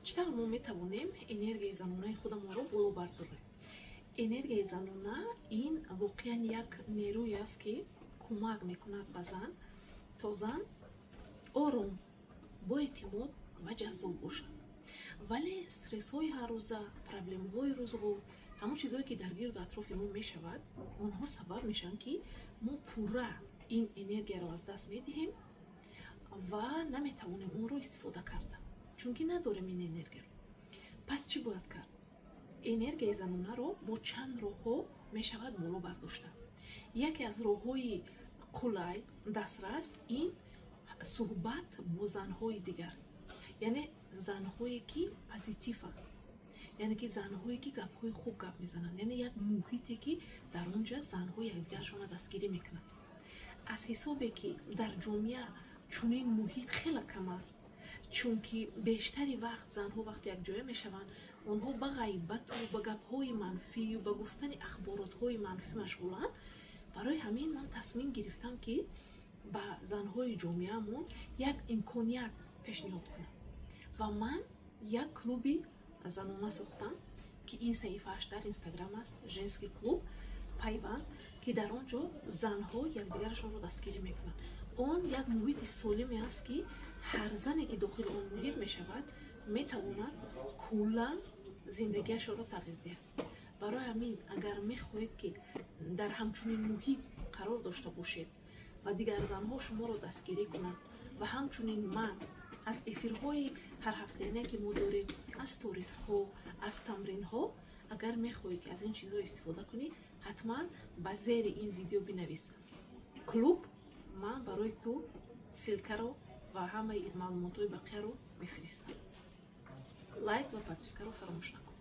Чӣ тавр мо метавонем энергияи занонаи худамонро боло бардорем? Энергияи занона ин воқеан як нерӯе аст, ки кӯмак мекунад ба зан, то зан ором, боэътимод ва ҷаззоб бошад. Вале стрессҳои ҳаррӯза, проблемаҳои рӯзғор, ҳамон чизҳое, ки дар гирду атрофи мо мешавад, онҳо сабаб мешаванд, ки мо пурра ин энергияро аз даст медиҳем ва наметавонем онро истифода карда, чунки надорем ин энергияро. Пас чӣ бояд кард? Энергияи занонаро бо чанд роҳҳо мешавад боло бардошта. Яке аз роҳҳои қулай дастрас ин суҳбат бо занҳои дигар, яъне занҳое, ки позитиванд, яъне ки занҳое, ки гапҳои хуб гап мезананд, яъне як муҳите, ки дар он ҷа занҳо якдигаршонро дастгирӣ мекунанд. Аз ҳисобе, ки дар ҷомеа чунин муҳит хеле кам аст, чунки бештари вақт занҳо вақте якҷоя мешаванд, онҳо ба ғайбату ба гапҳои манфию ба гуфтани ахборотҳои манфӣ машғуланд. Барои ҳамин ман тасмим гирифтам, ки ба занҳои ҷомеаамон як имконият пешниҳод кунам, ва ман як клуби занона сохтам, ки ин саҳифааш дар Инстаграм аст, «Женский клуб Пайванд», ки дар он ҷо занҳо якдигарашонро дастгирӣ мекунанд. Он як муҳити солиме аст, ки ҳар зане, ки дохили он муҳит мешавад, метавонад куллан зиндагиашонро тағйир диҳад. Барои ҳамин, агар мехоҳед, ки дар ҳамчунин муҳит қарор дошта бошед ва дигар занҳо шуморо дастгирӣ кунанд, ва ҳамчунин ман аз эфирҳои ҳарҳафтаина, ки мо дорем, аз сторисҳо, аз тамринҳо, агар мехоҳед, ки аз ин чизҳо истифода кунӣ, ҳатман ба зери ин видео бинавис «клуб», ман барои ту ссылкаро ва ҳамаи маълумотҳои бақияро мефиристам. Лайк ва подпискаро фаромӯш накун.